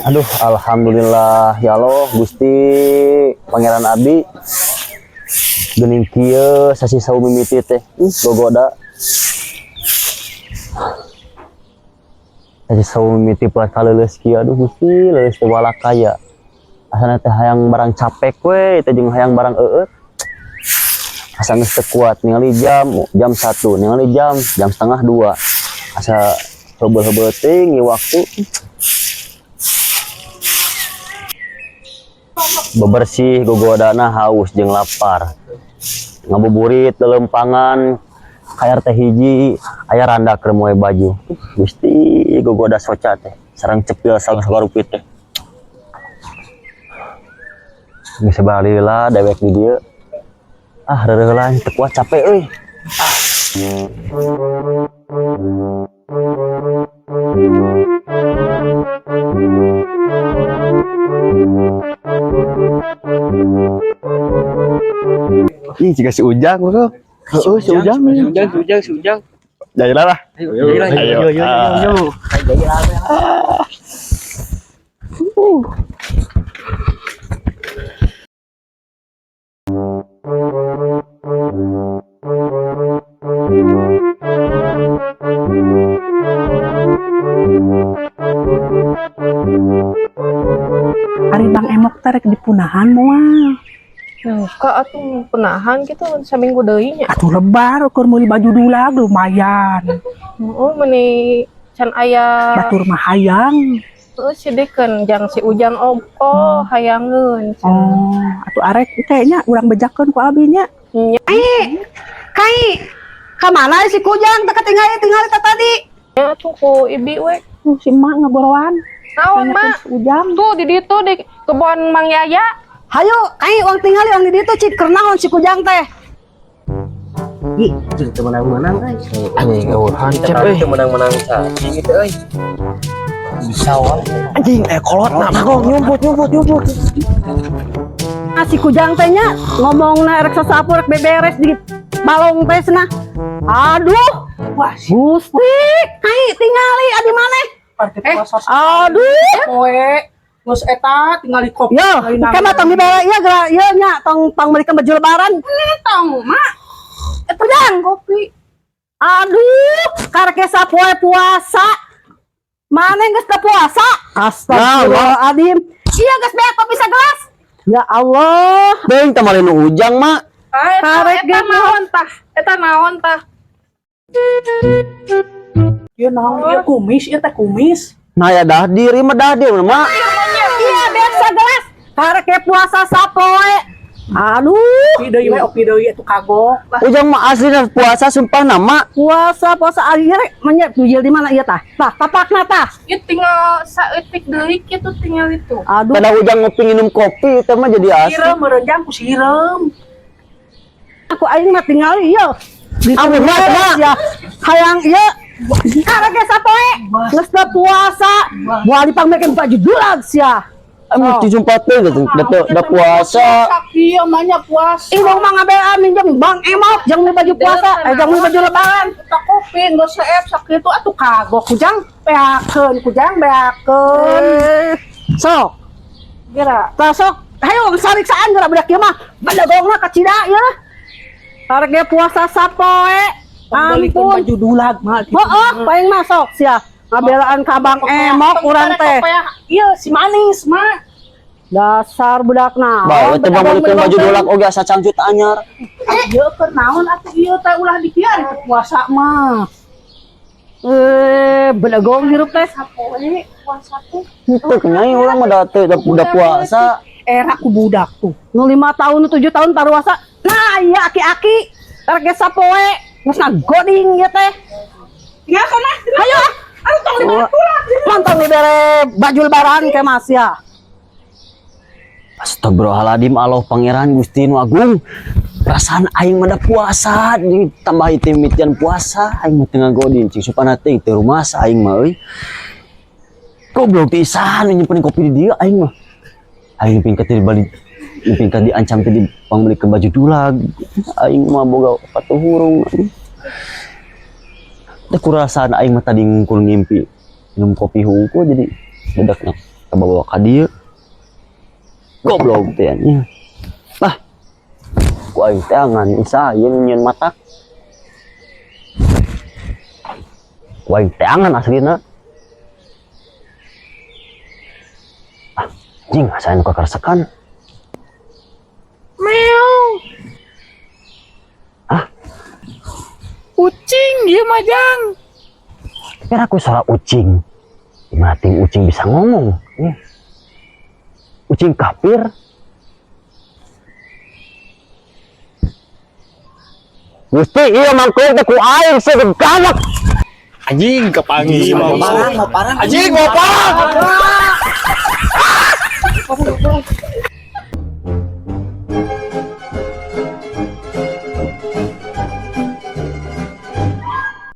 Aduh, alhamdulillah ya Allah, Gusti Pangeran Abi. Geuning kieu sasi saum mimiti teh. Ih, gogoda. Sasi saum mimiti poe kaleuleus kieu, aduh Gusti, leuleus teh walakaya. Asana teh hayang barang capek we, teh jeung hayang barang eueut. Asa geus teu kuat ningali jam, jam 1, ningali jam, jam setengah 2. Asa heubeul-heubeul teuing ieu waktu. Bebersih gogodana haus jeung lapar. Ngabuburit lelempangan kayar teh hiji aya randa keur moe baju. Gusti gogoda soca teh sareng cepil sareng sagarupit teh. Geus sabalila dewek di dieu. Ah, reureuh teu kuat capek euy. Ah. Ih, jika si Ujang bro. Heeh, si Ujang. Si Ujang, si Ujang, si Ujang. Jalan lah. Ayo, ayo, Ayo. ayo, ayo, ayo. Ari Bang Emok tarik dipunahan moal. Kak atuh penahan gitu saminggu deui nya. Atuh lebar ukur meuli baju dulag lumayan. Oh, meuni can aya Batur mah hayang. Heuh, sidekeun jang si Ujang oh, oh hayangeun. Oh, atuh arek kayaknya urang bejakeun ku abi nya. Nya. Kai, kamana si Kujang teh katingali tingali teh tadi. Nya atuh ku ibi we. Si emak ngagoroan. Naon, Mak? Si Ujang. Tuh di ditu di kebon Mang Yaya. Hayu, kai uang tingali uang di ditu cik keur naon si Kujang teh. Ih, teu menang-menang euy. Anjing eueuh hancep Tadi euy. teu menang-menang cacing itu euy. Bisa wae. Anjing kolot nah kok nyumput nyumput nyumput. Nah, si Kujang teh nya ngomongna rek sasapu rek beberes di balong teh cenah. Aduh, Wah, si Gusti, kai tingali adi maneh. eh, Aduh. poe geus eta tingali kopi. Yo, kayak mah tong dibere ieu geura ieu nya tong pangmeulikeun baju lebaran. Tong, Mak. Kujang Kopi. Aduh, karek sapoe puasa. Maneh geus teu puasa? Astagfirullahaladzim. Iya geus beak kopi sagelas. Ya Allah, Deung teh mali nu Ujang mak. Ah, eta, Karek eta ge naon tah? Eta naon tah? Ieu naon ieu kumis, ieu teh kumis. Nah ya dahdir ieu mah dahdir mak. Iya beak sagelas. Karek puasa sapoe. Aduh, Opi deui we, opi deui atuh kagok lah. Ujang mah asli puasa sumpah nama. Puasa puasa akhirnya manya tuyul di mana ieu tah? Tah, tapakna tah. Ieu tinggal saeutik deui kitu tinggal itu. Aduh, Kada Ujang ngopi minum kopi itu mah jadi asli. Sireum meureun ku sireum. Aku aing mah tingali ieu. Aduh, mak, mak. Ya, hayang ieu karek sapoe. Geus teu puasa, moal dipangmekeun baju dulag sia. Emang tujuh empat teh gitu, udah puasa. Sakieu mah nya puasa. Ih, mah ngabean minjem Bang Emok jang beli baju puasa, jang beli baju lebaran. Eta kopi geus seep sakitu atuh kagok Kujang beakeun, Kujang beakeun. Sok, Geura. tah sok. Hayo sariksaan geura budak ieu mah. Badagongna kacida ieu. Karek ge puasa sapoe. Ampun Ampun. baju dulag mah. Heeh, paling masuk sia. Ngabelaan ka Bang Emok urang teh. Ieu si manis mah. Dasar budak naon. Bae teh bang meulikeun baju dolak oge asa cangcut anyar. Ieu keur naon atuh ieu teh ulah dikieu teh puasa mah. Bedagong hirup teh. Sapoe puasa teh. Henteu kenyai urang mah da teh udah puasa. Era ku budak tuh. Nu 5 tahun, nu 7 tahun paruasa. Nah, iya aki-aki. Karek ge sapoe. Geus ngagoding ieu teh. Tinggal kana. Hayo ah. Aduh tong dibere pulang. Mantong dibere baju lebaran ke Mas ya. Astagfirullahaladzim, Allah Pangeran Gusti Nu Agung. Perasaan aing mah da puasa, ditambah itim-itian puasa, aing mah teu ngagodin cing supana teh teu rumasa aing mah euy. Goblok pisan nyimpen kopi di dieu aing mah. Aing nyimpen ka bali nyimpen ka diancam teh dipangmeulikeun baju dulag. Aing mah boga patuh hurung. Teh kurasaan aing mah tadi ngungkul ngimpi minum kopi hungkul jadi bedakna. Kabawa ka dieu. Goblok teh anjing. Lah. Ku aing teh ngan usaha ieu nyieun matak. Ku aing teangan aslina. Ah, anjing asa anu kakarsekan. Meow. Ah. Ucing ieu mah, Jang. Kira aku suara ucing. Gimana ting ucing bisa ngomong? Nih. Ucing kafir. Gusti, iya mangkuk teh ku aing segeganak. Anjing kapanggih. Mau parang, mau parang. Anjing mau parang.